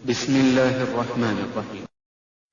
بسم الله الرحمن الرحيم.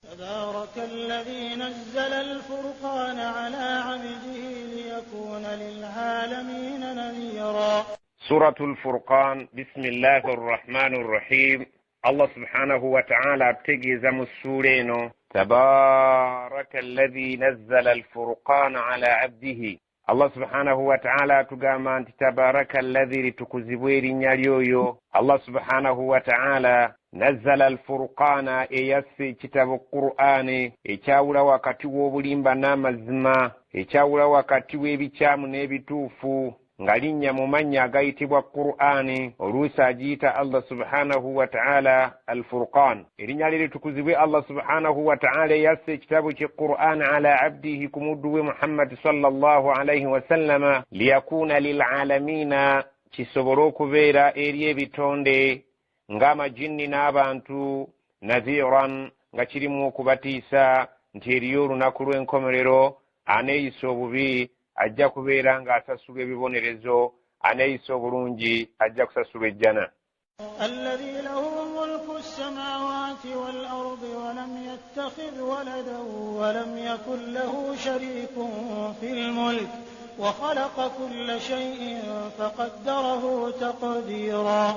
تبارك الذي نزل الفرقان على عبده ليكون للعالمين نذيرا. سورة الفرقان. بسم الله الرحمن الرحيم. Allah subhanahu wataala atutegeeza mu ssuula eno, tabaraka alladhi nazzala alfurqana ala abdihi. Allah subhanahu wataala atugamba nti tabaraka alladhi, litukuzibwa erinnya lyoyo Allah subhanahu wataala, nazzala alfurqana, eyassa ekitabo Qur'ani ekyawula wakati w'obulimba n'amazima, ekyawula wakati w'ebikyamu n'ebituufu, nga linnya mu mannya agayitibwa Qur'ani. Oluusi agiyita Allah subhanahu wataala Alfurqan. Erinnya lye litukuzibwe Allah subhanahu wataala eyassa ekitabo kye Qur'an ala abdihi, ku muddu we Muhammadi sallallahu alaihi wasallama, liyakuuna lilalamina, kisobole okubeera eri ebitonde ng'amajinni n'abantu, nadhiran, nga kirimu okubatiisa nti eriyo olunaku lw'enkomerero, aneeyisa obubi ajja kubeera ng'asasulwa ebibonerezo, aneeyisa obulungi ajja kusasulwa ejjana. الذي له ملك السماوات والأرض ولم يتخذ ولدا ولم يكن له شريك في الملك وخلق كل شيء فقدره تقديرا.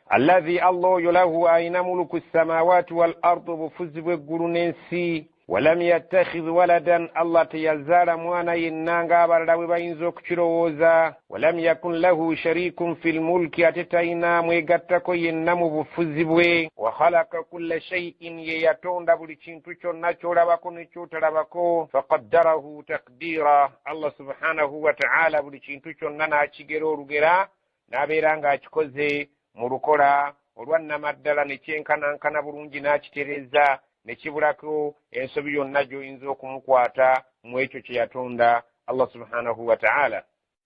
Alladhi, Allah oyo, lahu, ayina, muluku samawaati wal ard, obufuzi bw'eggulu n'ensi, walam yattakhidh waladan, Allah teyazaala mwana yenna ng'abalala bwe bayinza okukirowooza, walam yakun lahu sharikun fi lmulki, ate talina mwegattako yenna mu bufuzi bwe, wa khalaqa kulla shay'in, ye yatonda buli kintu kyonna ky'olabako ne ky'otalabako, faqaddarahu taqdiira, Allah subhanahu wa ta'ala buli kintu kyonna n'akigera olugera, n'abeera ng'akikoze mu lukola olwannamaddala ne kyenkanankana bulungi, n'akitereeza ne kibulako ensobi yonna gy'oyinza okumukwata mu ekyo kye yatonda Allah subhanahu wa ta'ala.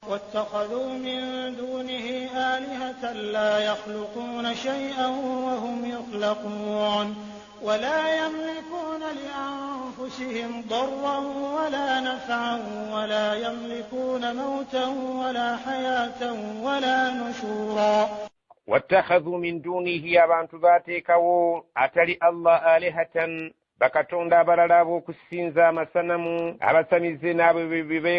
واتخذوا من دونه آلهة لا يخلقون شيئا وهم يخلقون ولا يملكون لأنفسهم ضرا ولا نفعا ولا يملكون موتا ولا حياة ولا نشورا. Wattakhadhu min dunihi, abantu baateekawo atali Allah, alihatan, bakatonda abalala ab'okusinza, amasanamu, abasamize n'abo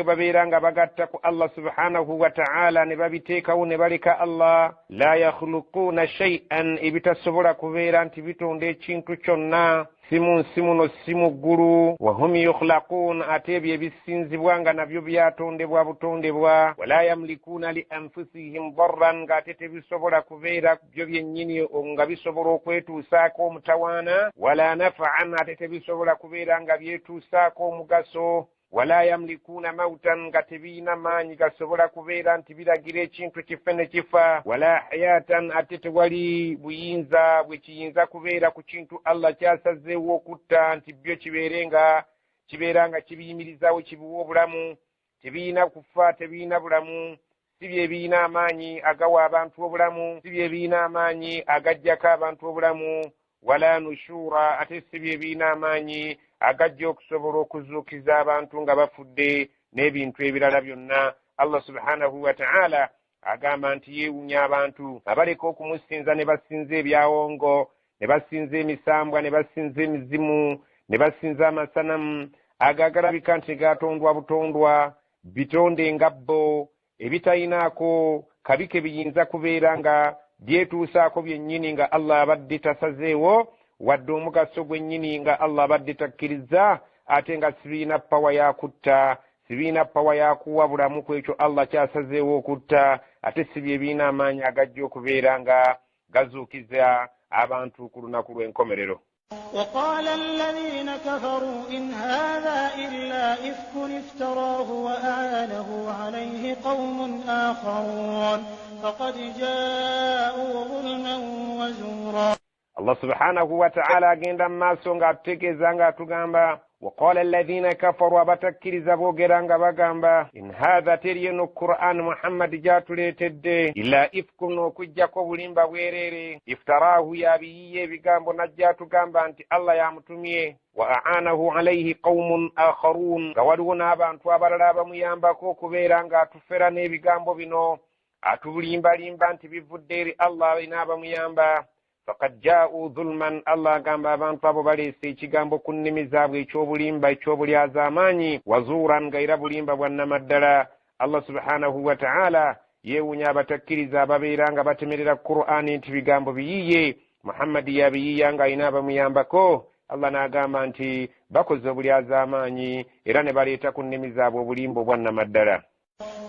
babeera nga bagatta ku Allah subhanahu wa ta'ala, ne babiteekawo ne baleka Allah. La yakhluquuna shay'an, ebitasobola kubeera nti bitonda ekintu kyonna, si mu nsi muno, si mu ggulu. Wahum yukhlaquun, ate ebyo ebisinzibwa nga nabyo byatondebwa butondebwa. Wala yamlikuuna li anfusihim darran, ng'ate tebisobola kubeera byo byennyini nga bisobola okwetuusaako omutawaana. Wala nafaan, ate tebisobola kubeera nga byetuusaako omugaso. Wala yamlikuuna mautan, nga tebiyina maanyi gasobola kubeera nti biragira ekintu kife ne kifa. Wala hayatan, ate tewali buyinza bwe kiyinza kubeera ku kintu Allah kyasazeewo okutta nti byo kibeere nga kibeera nga kibiyimirizaawo, kibiwa obulamu. Tebiyina kufa, tebiyina bulamu, si bye biyina amaanyi agawa abantu obulamu, si bye biyina amaanyi agaggyako abantu obulamu. Wala nushuura, ate si bye biyina amaanyi agajja okusobola okuzuukiza abantu nga bafudde n'ebintu ebirala byonna. Allah subhanahu wa ta'ala agamba nti yeewunya abantu abaleka okumusinza ne basinza ebyawongo, ne basinza emisambwa, ne basinza emizimu, ne basinza amasanamu ago agalabika nti gatondwa butondwa, bitonde nga bo, ebitayinaako kabi ke biyinza kubeera nga byetuusaako byennyini nga Allah abadde tasazeewo, wadde omugaso gwennyini nga Allah abadde takkiriza, ate nga sibiina pawa yakutta, sibiina pawa yakuwa bulamu ku ekyo Allah kyasazeewo okutta, ate si bye biina amaanyi agajja okubeera nga gazuukiza abantu ku lunaku lw'enkomerero. وقال الذين كفروا إن هذا إلا إفك افتراه وأعانه عليه قوم آخرون فقد جاءوا ظلما وزورا. Allah subhanahu wa ta'ala agenda mu maaso ng'atutegeeza ng'atugamba, waqala alladhina kafaru, abatakkiriza boogera nga bagamba, in haatha, teri eno Quran Muhammadi gy'atuleetedde, illa ifkun, okuggyako obulimba bwereere, iftaraahu, yabiyiye ebigambo najja atugamba nti Allah yamutumye, wa aanahu alaihi qaumun akharuun, nga waliwo n'abantu abalala abamuyambako okubeera ng'atufera n'ebigambo bino, atulimbalimba nti bivudde eri Allah, alina abamuyamba. Faqad jaa'u dhulman, Allah agamba abantu abo baleese ekigambo ku nnimi zaabwe eky'obulimba, eky'obulyazaamaanyi, wazuuran, nga era bulimba bwa nnamaddala. Allah subhanahu wa ta'ala yeewunya abatakkiriza ababeera nga batemerera Qur'ani nti bigambo biyiye, Muhammadi yabiyiya ng'alina abamuyambako. Allah n'agamba nti bakoze obulyazaamaanyi era ne baleeta ku nnimi zaabwe obulimba obwa nnamaddala.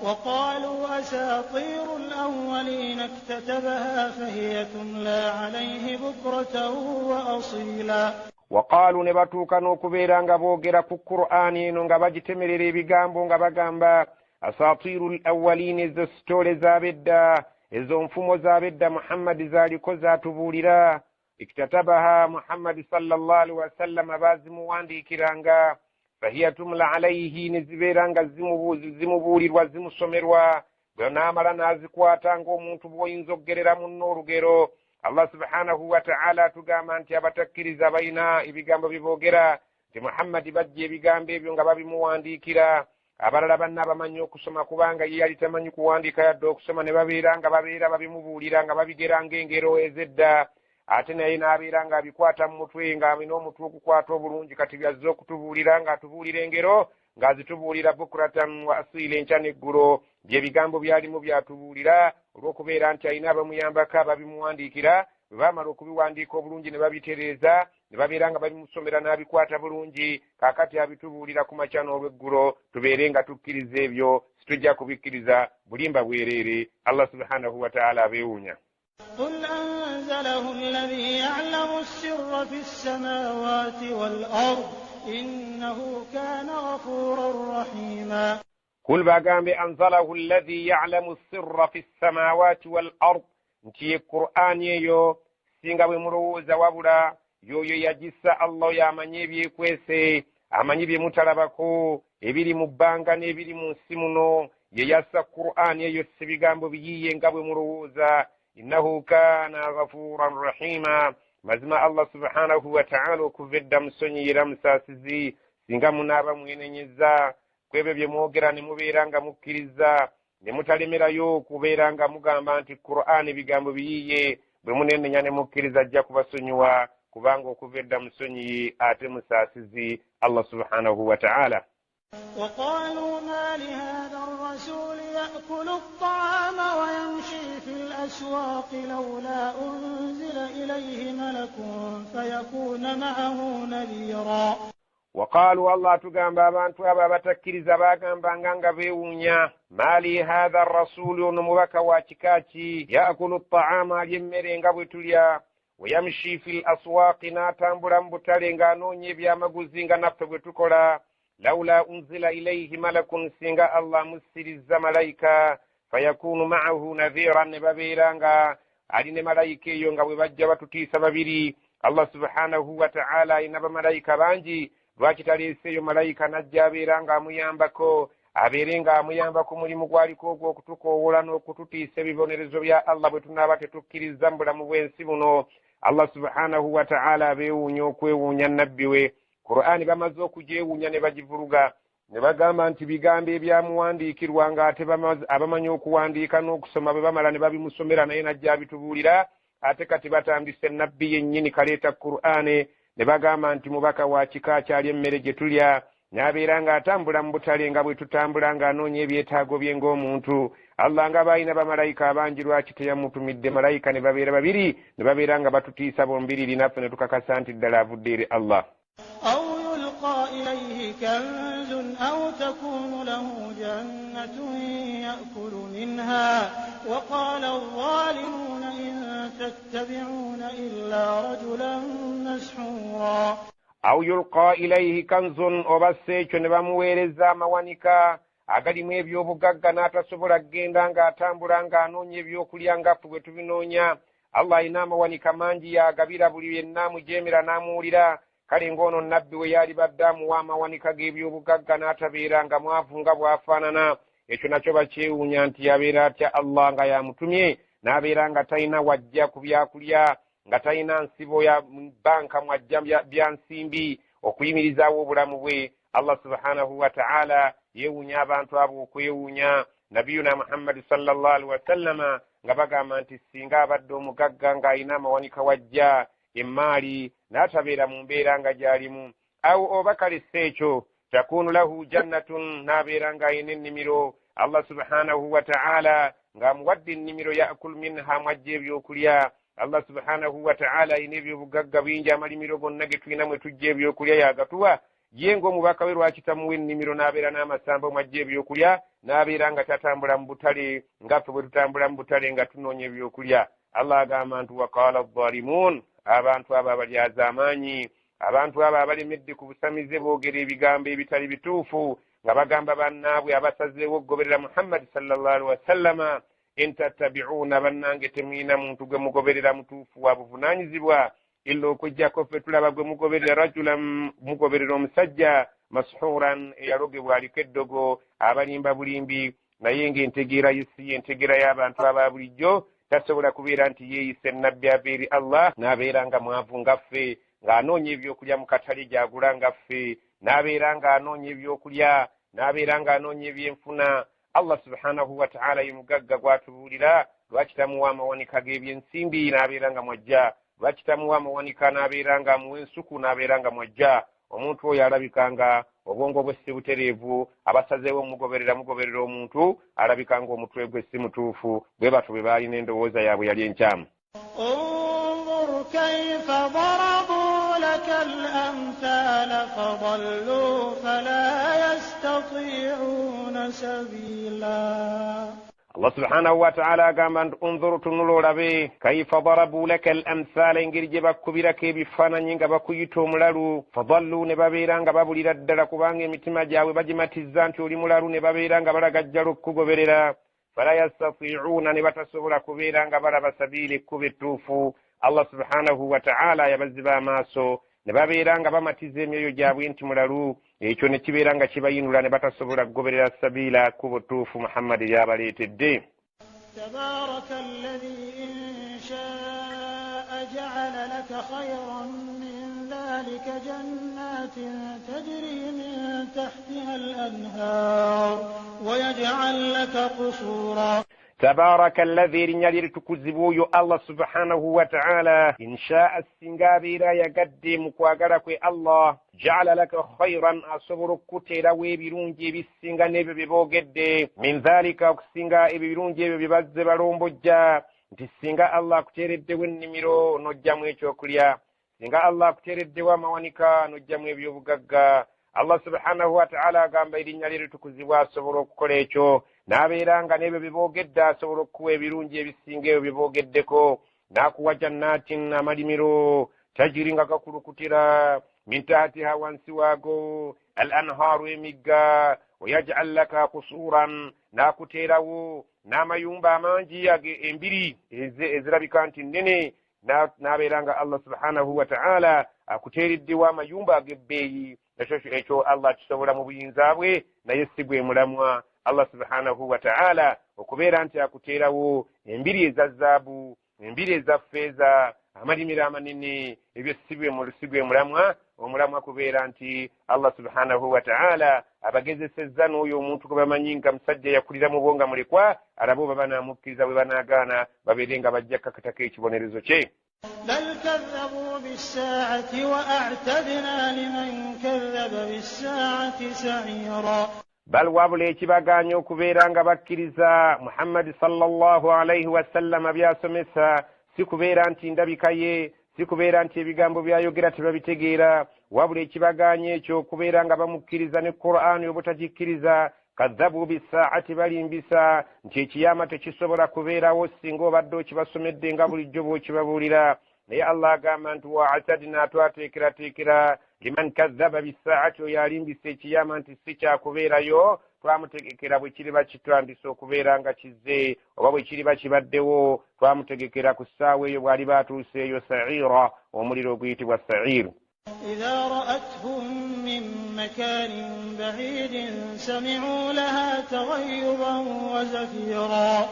وقالوا أساطير الأولين اكتتبها فهي تملى عليه بكرة وأصيلا. Waqaalu, ne batuuka n'okubeera nga boogera ku Qur'ani eno nga bagitemerera ebigambo nga bagamba asaatiiru l awalin, ezo sitoole z'abedda, ezo nfumo z'abedda Muhammadi zaaliko zaatubuulira. Iktatabaha, Muhammadi sallallahu alaihi wasallama baazimuwandiikiranga. Fahiya tumla alaihi, ne zibeera nga zimubuulirwa, zimusomerwa, bwe n'amala n'azikwata ng'omuntu bw'oyinza okugerera munno olugero. Allah subhanahu wa ta'ala atugamba nti abatakkiriza balina ebigambo bye boogera nti Muhammadi bajja ebigambo ebyo nga babimuwandiikira abalala banna abamanyi okusoma, kubanga ye yali tamanyi kuwandiika yadde okusoma, ne babeera nga babeera babimubuulira nga babigera ng'engero ez'edda, ate naye n'abeera ng'abikwata mu mutwe, ng'alina omutwe ogukwata obulungi. Kati byazze okutubuulira ng'atubuulira engero, ng'azitubuulira bukratan wa asiila, enkya n'eggulo, bye bigambo byalimu byatubuulira olw'okubeera nti alina abamuyambako ababimuwandiikira. Bwe baamala okubiwandiika obulungi ne babitereeza ne babeera nga babimusomera n'abikwata bulungi, kaakati abitubuulira ku makya n'olweggulo, tubeere nga tukkiriza ebyo. Situjja kubikkiriza, bulimba bwereere. Allah subhanahu wa ta'ala abeewuunya. قل أنزله الذي يعلم السر في السماوات والأرض إنه كان غفورا رحيما. Kul, bagambe, anzalahu alladhi ya'lamu sirra fi ssamawati wal ard, nti ye Qur'ani eyo singa bwe mulowooza, wabula yoyo yagissa Allah yamanyi ebyekwese, amanyi bye mutalabako, ebiri mu bbanga n'ebiri mu nsi muno. Ye yassa Qur'ani eyo, si bigambo biyiye nga bwe mulowooza. Innahu kana ghafuran rahima, mazima Allah subhanahu wa ta'ala okuva edda musonyi era musaasizi. Singa munaaba mwenenyeza ku ebyo bye mwogera ne mubeera nga mukkiriza ne mutalemerayo okubeera nga mugamba nti Qur'ani bigambo biyiye, bwe munenenya ne mukkiriza ajja kubasonyiwa, kubanga okuva edda musonyiyi ate musaasizi Allah subhanahu wa ta'ala. وقالوا ما لهذا الرسول يأكل الطعام ويمشي في الأسواق لولا أنزل إليه ملك فيكون معه نذيرا. Waqaalu, Allah atugamba abantu abo abatakkiriza baagambanga nga beewuunya, maali haatha rasuuli, ono mubaka wa kika ki, yaakulu taama, alya emmere nga bwe tulya, wayamshi fi l aswaaqi, n'atambula mu butale ng'anoonya ebyamaguzi nga naffe bwe tukola. Laula unzila ilaihi malakun, singa Allah amussirizza malayika, fayakunu ma'ahu nadhiran, ne babeera nga ali ne malayika eyo nga bwe bajja batutiisa babiri. Allah subhanahu wa ta'ala alina bamalayika bangi, lwaki taleeseeyo malayika n'ajja abeera ng'amuyambako, abeere ng'amuyamba ku mulimu gwaliko ogw'okutukoowoola n'okututiisa ebibonerezo bya Allah bwe tunaaba tetukkiriza mu bulamu bw'ensi buno? Allah subhanahu wa ta'ala abeewuunya okwewuunya nabbi we. Qur'ani bamaze okugyewuunya ne bagivuluga ne bagamba nti bigambo ebyamuwandiikirwa, ng'ate abamanyi okuwandiika n'okusoma bwe bamala ne babimusomera naye n'ajja abitubuulira. Ate kati batandise nabbi yennyini kaleeta Qur'ani ne bagamba nti mubaka wa kika kyali emmere gye tulya, n'abeera ng'atambula mu butale nga bwe tutambula ng'anoonya ebyetaago bye ng'omuntu. Allah nga baalina bamalayika abangi, lwaki teyamutumidde malayika ne babeera babiri ne babeera nga batutiisa bombiriri, naffe ne tukakasa nti ddala avudde eri Allah? أو يلقى إليه كنز أو تكون له جنة يأكل منها وقال الظالمون إن تتبعون إلا رجلا مسحورا. Aw yulqa ilaihi kanzun, oba si ekyo ne bamuweereza amawanika agalimu ebyobugagga n'atasobola kugenda ng'atambula ng'anoonya ebyokulya ngaffe bwe tubinoonya. Allah alina amawanika mangi yagabira buli yenna amujeemera n'amuwulira. Kale ng'ono nabbi we yali badde amuwa amawanika g'ebyobugagga n'atabeera nga mwavu nga bw'afaanana. Ekyo nakyo bakyewuunya nti yabeera atya Allah nga yamutumye n'abeera nga talina wajja ku byakulya, nga talina nsibo ya banka mwajja bya nsimbi okuyimirizaawo obulamu bwe. Allah subhanahu wa ta'ala yeewuunya abantu abo okwewuunya nabiyuna Muhammadi sallallahu alaihi wasallama nga bagamba nti singa abadde omugagga ng'alina amawanika wajja emmaali n'atabeera mu mbeera nga gy'alimu. Awo oba kale si ekyo, takunu lahu jannatun, n'abeera ng'alina ennimiro. Allah subhanahu wa ta'ala ng'amuwadde ennimiro, yakul minha, mwajja ebyokulya. Allah subhanahu wa ta'ala alina ebyobugagga bingi, amalimiro gonna ge tulina mwe tujja ebyokulya yagatuwa. Ye ng'omubaka we lwaki tamuwa ennimiro n'abeera n'amasamba mwajja ebyokulya, n'abeera nga tatambula mu butale nga ffe bwe tutambula mu butale nga tunoonya ebyokulya? Allah agamba nti waqala adh-dhalimun, abantu abo abalyaza amaanyi, abantu abo abalemedde ku busamize boogera ebigambo ebitali bituufu nga bagamba bannaabwe abasazeewo okugoberera Muhammad sallallahu alaihi wasallama, intattabi'una, bannange temulina muntu gwe mugoberera mutuufu wa buvunaanyizibwa illa okuggyako ffe tulaba gwe mugoberera, rajulan, mugoberera omusajja mashuran, eyalogebwa aliko eddogo, abalimba bulimbi, naye ng'entegeera ye si entegeera y'abantu aba bulijjo. Tasobola kubeera nti yeeyise nabbi ava eri Allah n'abeera nga mwavu nga ffe, ng'anoonya ebyokulya mu katale gy'agula nga ffe, n'abeera ng'anoonya ebyokulya, n'abeera ng'anoonya ebyenfuna. Allah subhanahu wa ta'ala ye mugagga gw'atubuulira, lwaki tamuwa amawanika g'ebyensimbi n'abeera nga mwajja? Lwaki tamuwa amawanika n'abeera nga amuwa ensuku n'abeera nga mwajja? Omuntu oyo alabika nga obwongo bwe si butereevu, abasazeewo mugoberera mugoberera omuntu alabika ng'omutwe gwe si mutuufu. Bwe batyo bwe baalina endowooza yaabwe yali enkyamu. انظر كيف ضربوا لك الأمثال فضلوا فلا يستطيعون سبيلا. Allah subhanahu wa ta'ala agamba nti unzuru, tunula olabe, kaifa darabu laka al amthala, engeri gye bakkubirako ebifaananyi nga bakuyita omulalu, fadallu, ne babeera nga babulira ddala, kubanga emitima gyabwe bagimatizza nti oli mulalu, ne babeera nga balagajjala okukugoberera, fala yastati'uuna, ne batasobola kubeera nga balaba sabiila, ekkubo ettuufu. Allah subhanahu wa ta'ala yabaziba amaaso ne babeera nga bamatiza emyoyo gyabwe nti mulalu, ekyo ne kibeera nga kibayinula ne batasobola kugoberera sabiila, kkubo ttuufu Muhammadi ly'abaleetedde. تبارك الذي إن شاء جعل لك خيرا من ذلك جنات تجري من تحتها الأنهار ويجعل لك قصورا. Tabaraka alladhi, erinnya lye litukuzibwa oyo Allah subhanahu wa ta'ala, inshaa, singa abeera ayagadde mu kwagala kwe, Allah jaala laka khairan, asobola okukuteerawo ebirungi ebisinga n'ebyo bye boogedde, min dhalika, okusinga ebyo ebirungi ebyo bye bazze balombojja, nti singa Allah akuteereddewo ennimiro n'ojjamu ekyokulya, singa Allah akuteereddewo amawanika n'ojjamu ebyobugagga. Allah subhanahu wa ta'ala agamba erinnya lye litukuzibwa asobola okukola ekyo, n'abeera nga n'ebyo bye boogedde asobola okukuwa ebirungi ebisinga ebyo bye boogeddeko, n'akuwa jannatin, amalimiro, tajiri, nga gakulukutira, min tahtiha, wansi waago, al anhaaru, emigga, wayajal laka kusuuran, n'akuteerawo n'amayumba amangi embiri ezirabika nti nnene, n'abeera nga Allah subhanahu wa ta'ala akuteereddewo amayumba ag'ebbeeyi. Ekyo ekyo Allah akisobola mu buyinza bwe, naye si gwe mulamwa. Allah subhanahu wa ta'ala okubeera nti akuteerawo embiri eza zaabu, embiri eza ffeeza, amalimiro amanene, ebyo si gwe mulamwa. Omulamwa kubeera nti Allah subhanahu wa ta'ala abagezesezza n'oyo omuntu gwe bamanyi nga musajja yakulira mu bo nga mulekwa, alabe oba banaamukkiriza, bwe banaagaana babeere nga bajja kakatako ekibonerezo kye. بل كذبوا بالساعة وأعتدنا لمن كذب بالساعة سعيرا. Bal, wabula ekibagaanya okubeera nga bakkiriza Muhammadi sallallahu alaihi wasallama by'asomesa si kubeera nti ndabika ye, si kubeera nti ebigambo by'ayogera tebabitegeera, wabula ekibagaanya ekyo okubeera nga bamukkiriza ne Qur'ani obutagikkiriza, kadhabu bisaati, balimbisa nti ekiyama tekisobola kubeerawo singa obadde okibasomedde nga bulijjo bw'okibabuulira. Naye Allah agamba nti wa atadna, twateekerateekera, liman kadhaba bisaati, oyo alimbisa ekiyama nti si kyakubeerayo, twamutegekera bwe kiriba kitandise okubeera nga kizze oba bwe kiriba kibaddewo, twamutegekera ku ssaawa eyo bw'aliba atuuseeyo saira, omuliro oguyitibwa sairu. إذا رأتهم من مكان بعيد سمعوا لها تغيظا وزفيرا.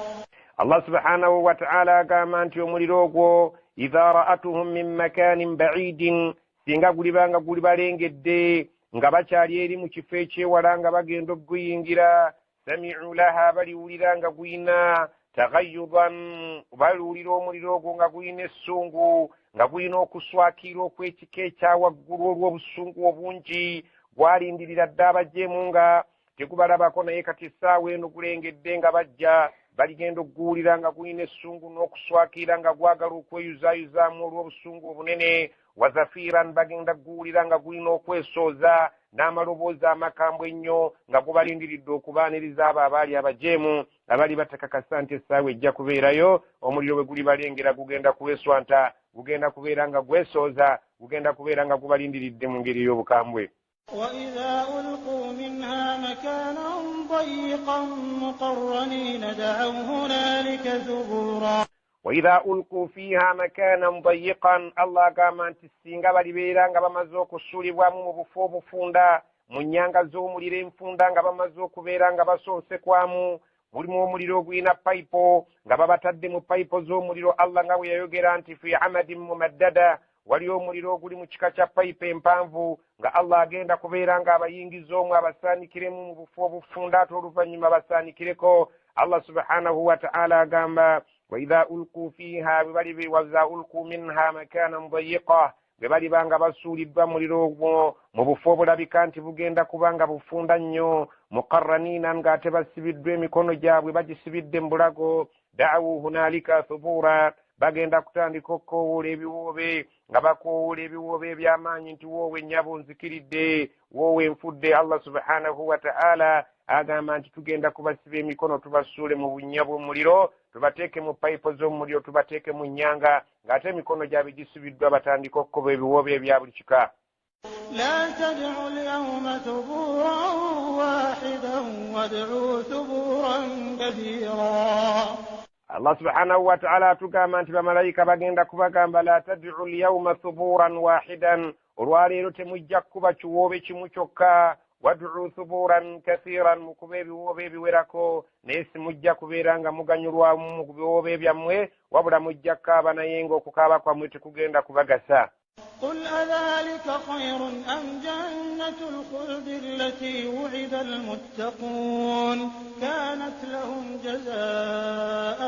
Allah subhanahu wa ta'ala agamba nti omuliro ogwo, idha ra'atuhum min makanin baidin, singa guliba nga gulibalengedde nga bakyali eri mu kifo ekyewala nga bagenda okuguyingira, sami'u laha, baliwulira nga guyina Taghayyudan, baliwulira omuliro ogwo nga gulina essungu, nga gulina okuswakira okw'ekika ekya waggulu olw'obusungu obungi. Gwalindirira dda abajeemu nga tegubalabako, naye kati essaawa eno gulengedde nga bajja, baligenda okuguwulira nga gulina essungu n'okuswakira nga gwagala okweyuzaayuzaamu olw'obusungu obunene. Wazafiiran, bagenda kuguwulira nga gulina okwesooza n'amaloboozi amakambwe ennyo nga gubalindiridde okubaaniriza abo abaali abajeemu abali batakakasa nti essaawa ejja kubeerayo. Omuliro bwe gulibalengera gugenda kuweswanta, gugenda kubeera nga gwesooza, gugenda kubeera nga gubalindiridde mu ngeri ey'obukambwe. وإذا ألقوا منها مكانا ضيقا مقرنين دعوا هنالك ثبورا. وإذا ألقوا فيها مكانا ضيقا, Allah agamba nti singa balibeera nga bamaze okusuulibwamu mu bufo obufunda, mu nnyanga z'omuliro enfunda, nga bamaze okubeera nga basonsekwamu, mulimu omuliro ogulina payipo, nga babatadde mu payipo z'omuliro. Allah nga bwe yayogera nti fi amadin mumaddada, waliyo omuliro oguli mu kika kya payipo empanvu, nga Allah agenda kubeera ng'abayingiza omwo abasaanikiremu mu bufo obufunda, ate oluvannyuma basaanikireko. Allah subhanahu wa ta'ala agamba waidha ulquu fiiha, waidha ulquu minha makanan dayiqa, bwe baliba nga basuuliddwa muliro ogwo mu bufo obulabika nti bugenda kuba nga bufunda nnyo, muqarraniina, ng'ate basibiddwa emikono gyabwe bagisibidde mu bulago, da'awu hunalika thubura, bagenda kutandika okukoowoola ebiwoobe, nga bakoowoola ebiwoobe eby'amaanyi nti woowe nnyabo nzikiridde, woowe nfudde. Allah subhanahu wa ta'ala agamba nti tugenda kubasiba emikono tubasuule mu bunnya bw'omuliro, tubateeke mu payipo z'omuliro, tubateeke mu nnyanga, ng'ate emikono gyabwe gisibiddwa, batandika okukuba ebiwoobe ebya buli kika. لا تدعوا اليوم ثبورا واحدا وادعوا ثبورا كثيرا. Allah subhanahu wa ta'ala atugamba nti bamalayika bagenda kubagamba la tad'u lyawma thuburan wahidan, olwaleero temujja kukuba kiwoobe kimu kyokka, wad'u thuburan kathiran, mukuba ebiwoobe ebiwerako, naye simujja kubeera nga muganyulwamu mu biwoobe byammwe, wabula mujja kukaaba, naye ng'okukaaba kwammwe tekugenda kubagasa. قل أذلك خير أم جنة الخلد التي وعد المتقون كانت لهم جزاء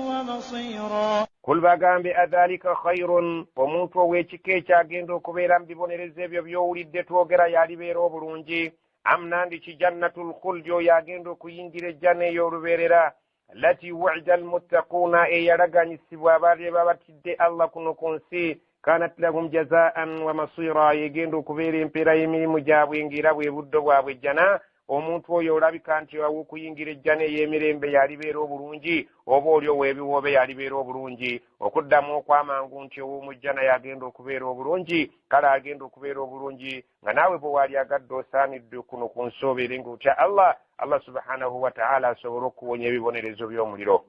ومصيرا. Kul, bagambe, adhalika khairun, omuntu ow'ekika ekyo agenda okubeera mu bibonerezo ebyo by'owulidde twogera yalibeera obulungi, am nandiki jannatul khuldi, oyo agenda okuyingira ejjana ey'olubeerera, allati wuida almuttaquuna, eyalaganyisibwa abaali babatidde Allah kuno ku nsi, kanat lahum jazaan wa masira, yegenda okubeera empeera y'emirimu gyabwe ng'era bwe buddo bwabwe ejjana. Omuntu oyo olabika nti aw'okuyingira ejjana ey'emirembe yalibeera obulungi, oba oli ow'ebiwoobe yalibeera obulungi? Okuddamu okw'amangu nti ow'omujjana yagenda okubeera obulungi. Kale agenda okubeera obulungi nga naawe bwe waali agadde osaanidde kuno ku nsi obeere ng'otya Allah, Allah subhanahu wa ta'ala asobole okuwonya ebibonerezo by'omuliro.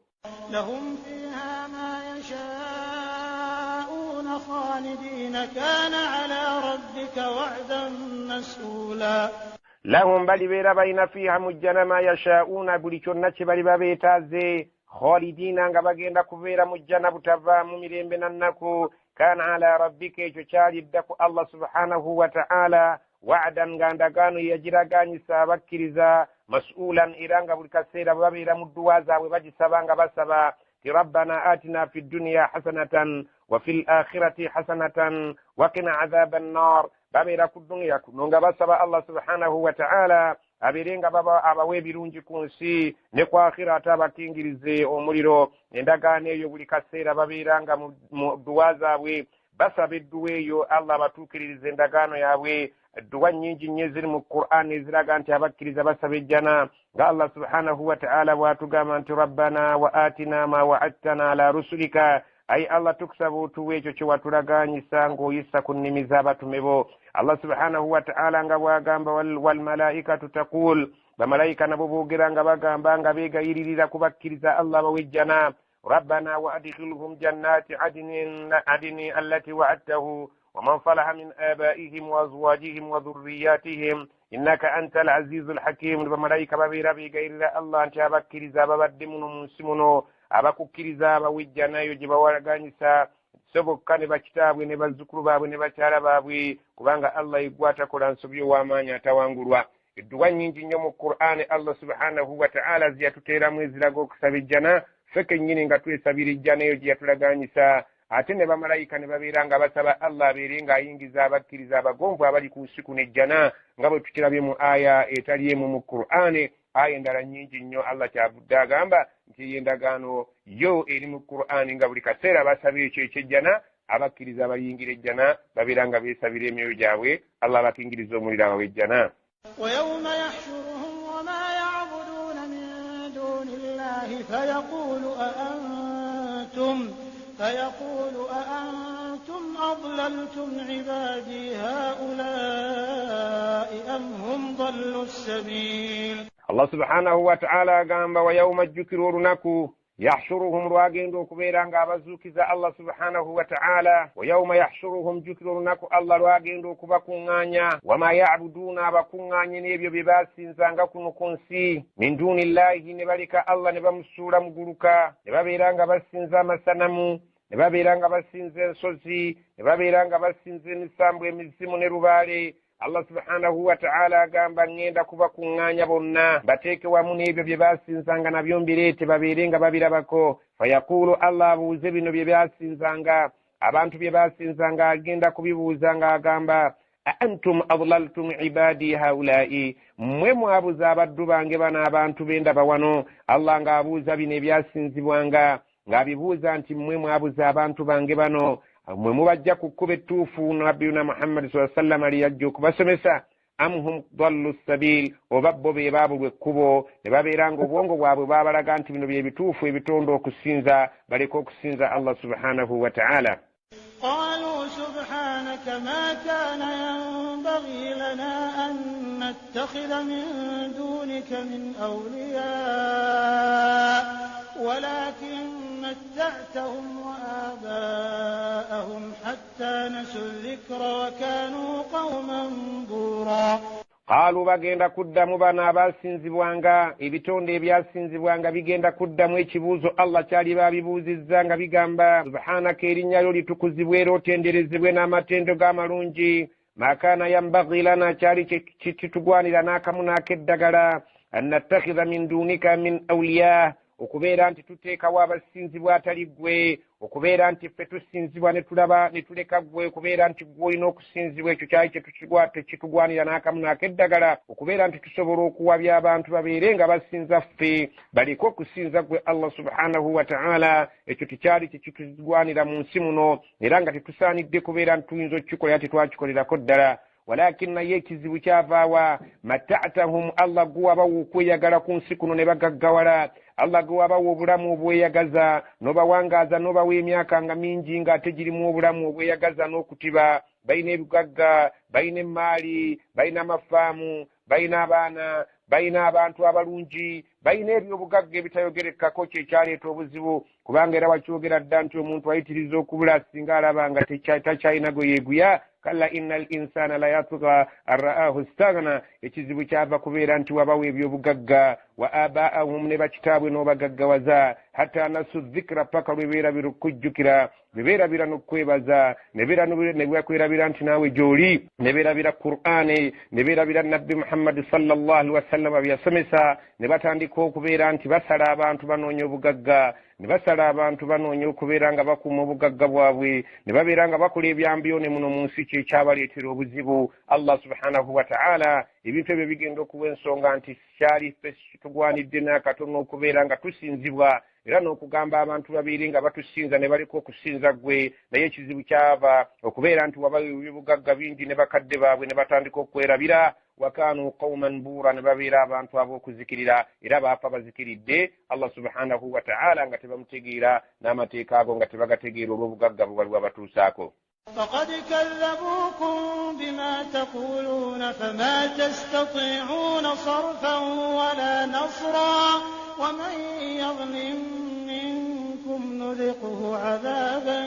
لهم فيها ما يشاءون خالدين كان على ربك وعدا مسئولا. Lahum, balibeera balina, fiiha, mu jjana, ma yashaa'uuna, buli kyonna kye baliba beetaaze, khalidiina, nga bagenda kubeera mu jjana butavaamu mirembe na nnaku. Kana ala rabbika, ekyo kyalidda ku Allah subhanahu wa ta'ala, wa'dan, nga ndagaano yagiraganyisa abakkiriza, mas'ulan, era nga buli kaseera bwe babeera mu dduwa zaabwe bagisaba, nga basaba ti rabbana atina fi dduniya hasanatan wa fi l akhirati hasanatan waqina adhaba annar. Babeera ku duniya kuno nga basaba Allah subhanahu wa ta'ala abeere nga baba abawa ebirungi ku nsi ne ku akhira, ate abakingirize omuliro. Endagaano eyo buli kaseera babeera nga mu dduwa zaabwe basaba edduwa eyo, Allah abatuukiririza endagaano yaabwe. Edduwa nnyingi nnyo eziri mu Qur'an eziraga nti abakkiriza basaba ejjana, nga Allah subhanahu wa ta'ala bw'atugamba nti rabbana wa atina ma wa'adtana ala rusulika, ayi Allah, tukusaba otuwa ekyo kye watulaganyisa ng'oyisa ku nnimi z'abatume bo. Allah subhanahu wa ta'ala nga bw'agamba walmalaikatu taqul, bamalayika nabo boogera nga bagamba nga beegayiririra ku bakkiriza Allah bawe ejjana, rabbana wa adkhilhum jannati adini allati wa'adtahu waman salaha min abaihim wa azwajihim wa dhurriyatihim innaka anta al azizu alhakim. Bamalayika babeera beegayirira Allah nti abakkiriza ababadde muno mu nsi muno abakukkiriza abawa ejjana eyo gye bawalaganyisa, so bokka ne bakitaabwe ne bazzukulu baabwe ne bakyala baabwe, kubanga Allah yeggwa atakola nsobi, ow'amaanyi atawangulwa. Edduwa nnyingi nnyo mu Qur'ani Allah subhanahu wa ta'ala ziyatuteeramu eziraga okusaba ejjana. Ffe kennyini nga twesabira ejjana eyo gye yatulagaanyisa, ate ne bamalayika ne babeera nga basaba Allah abeere ng'ayingiza abakkiriza abagonvu abali ku nsi kuno ejjana, nga bwe tukirabye mu aya etali emu mu Qur'ane. Aya endala nnyingi nnyo Allah kyavudde agamba nti eyo endagaano yo eri mu Qur'ani, nga buli kaseera basaba ekyo ekyejjana. Abakkiriza abaliyingira ejjana babeera nga beesabira emyoyo gyabwe Allah abakingiriza omuliro abawe ejjana. ويوم يحشرهم وما يعبدون من دون الله فيقول أأنتم أضللتم عبادي هؤلاء أم هم ضلوا السبيل. Allah subhanahu wa ta'ala agamba wa yawma, ajjukira olunaku, yahshuruhum, lwagenda okubeera ng'abazuukiza Allah subhanahu wa ta'ala. Wa yauma yahshuruhum, jjukira olunaku Allah lwagenda okubakuŋŋaanya, wama yabuduuna, abakuŋŋaanye n'ebyo bye baasinzanga kuno ku nsi, min duni llahi, ne baleka Allah ne bamusuula muguluka, ne babeera nga basinza amasanamu, ne babeera nga basinza ensozi, ne babeera nga basinza emisambu, emizimu ne lubaale. Allah subhanahu wa ta'ala agamba, ŋŋenda kubakuŋŋaanya bonna, bateeke wamu n'ebyo bye baasinzanga nabyo, mbireete babeere nga babirabako. Fayaquulu, Allah abuuze bino bye byasinzanga, abantu bye baasinzanga, agenda kubibuuza ng'agamba, aantum adlaltum ibadi haulai, mmwe mwabuza abaddu bange bano, abantu bendaba wano? Allah ng'abuuza bino ebyasinzibwanga, ng'abibuuza nti mmwe mwabuza abantu bange bano, mwe mubajja ku kkuba ettuufu Nabbiyuna Muhammadi saa sallama liyajja okubasomesa, am hum dallu sabil, oba bo be baabulwa ekkubo ne babeera nga obwongo bwabwe baabalaga nti bino bye bituufu ebitonda okusinza, baleke okusinza Allah subhanahu wa ta'ala. قالوا سبحانك ما كان ينبغي لنا أن نتخذ من دونك من أولياء ولكن متعتهم وآباءهم حتى نسوا الذكر وكانوا قوما بورا. Qaalu, bagenda kuddamu bano abaasinzibwanga, ebitonde ebyasinzibwanga bigenda kuddamu ekibuuzo Allah kyali babibuuzizza nga bigamba, subhanaka, erinnya lyo litukuzibwe era otenderezebwe n'amatendo g'amalungi, makaana yambagi lana, kyali kitugwanira n'akamu n'akeddagala, an nattakhidha min dunika min auliya, okubeera nti tuteekawo abasinzibwa atali ggwe, okubeera nti ffe tusinzibwa ne tulaba ne tuleka ggwe, okubeera nti ggwe olina okusinzibwa. Ekyo kyali tekitugwanira n'akamu n'akeddagala, okubeera nti tusobola okuwabya abantu babeere nga basinza ffe, baleke okusinza ggwe Allah subhanahu wa ta'ala. Ekyo tekyali tekitugwanira mu nsi muno, era nga tetusaanidde kubeera nti tuyinza okukikolera, tetwakikolerako ddala. Walakin, naye ekizibu kyavaawa? Matatahum, Allah gwe wabawa okweyagala ku nsi kuno ne bagaggawala, Allah gwe wabawa obulamu obweyagaza n'obawangaaza n'obawa emyaka nga mingi ng'ate girimu obulamu obweyagaza n'okutiba. Balina ebigagga, balina emaali, balina amafaamu, balina abaana, balina abantu abalungi, balina ebyobugagga ebitayogerekako. Kyekyaleeta obuzibu, kubanga era wakyogera dda nti omuntu ayitiriza okubula singa alaba nga takyalina gwe yeeguya. Kalla inna al insana la yatga an ra'ahu staghna. Ekizibu kyava kubeera nti wabawa ebyobugagga, wa abaahum, ne bakitaabwe n'obagaggawaza, hatta nasu dhikra, paka lwe beerabira okukujjukira, ne beerabira n'okukwebaza, ne bakwerabira nti naawe gy'oli, ne beerabira Qur'ane, ne beerabira Nabbi Muhammadi sallallahu alihi wasallama bye yasomesa, ne batandika okubeera nti basala abantu banoonya obugagga, ne basala abantu banoonya okubeera nga bakuuma obugagga bwabwe, ne babeera nga bakola ebyambyone muno mu nsi. Kyekyabaleetera obuzibu. Allah subhanahu wa ta'ala ebintu ebyo bigenda okuwa ensonga nti kyali ffe tugwanidde n'akatono okubeera nga tusinzibwa, era n'okugamba abantu babeere nga batusinza ne baleka okusinza ggwe. Naye ekizibu kyava okubeera nti wabawa ebyobugagga bingi ne bakadde baabwe ne batandika okwerabira, wakanu qauman buura, ne babeera abantu ab'okuzikirira, era baafa bazikiridde Allah subhanahu wa ta'ala nga tebamutegeera, n'amateeka ago nga tebagategeera olw'obugagga bwe wali wabatuusaako. فقد كذبوكم بما تقولون فما تستطيعون صرفا ولا نصرا ومن يظلم منكم نذقه عذابا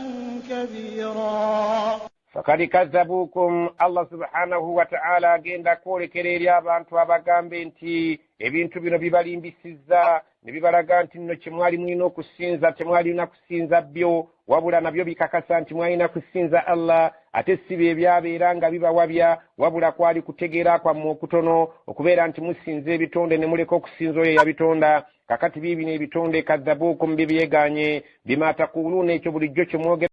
كبيرا. Fakad kazzabuukum, Allah subhanahu wa ta'ala agenda kwolekera eri abantu abagambe nti ebintu bino bibalimbisizza ne bibalaga nti nno kyemwali mulina okusinza temwalina kusinza byo, wabula nabyo bikakasa nti mwalina kusinza Allah, ate si bye byabeera nga bibawabya, wabula kwali kutegeera kwammwe okutono okubeera nti musinza ebitonde ne muleka okusinza oyo eyabitonda. Kakati biibino ebitonde, kadhabuukum, bibyeganye, bima taquluuna, ekyo bulijjo kyemwogera.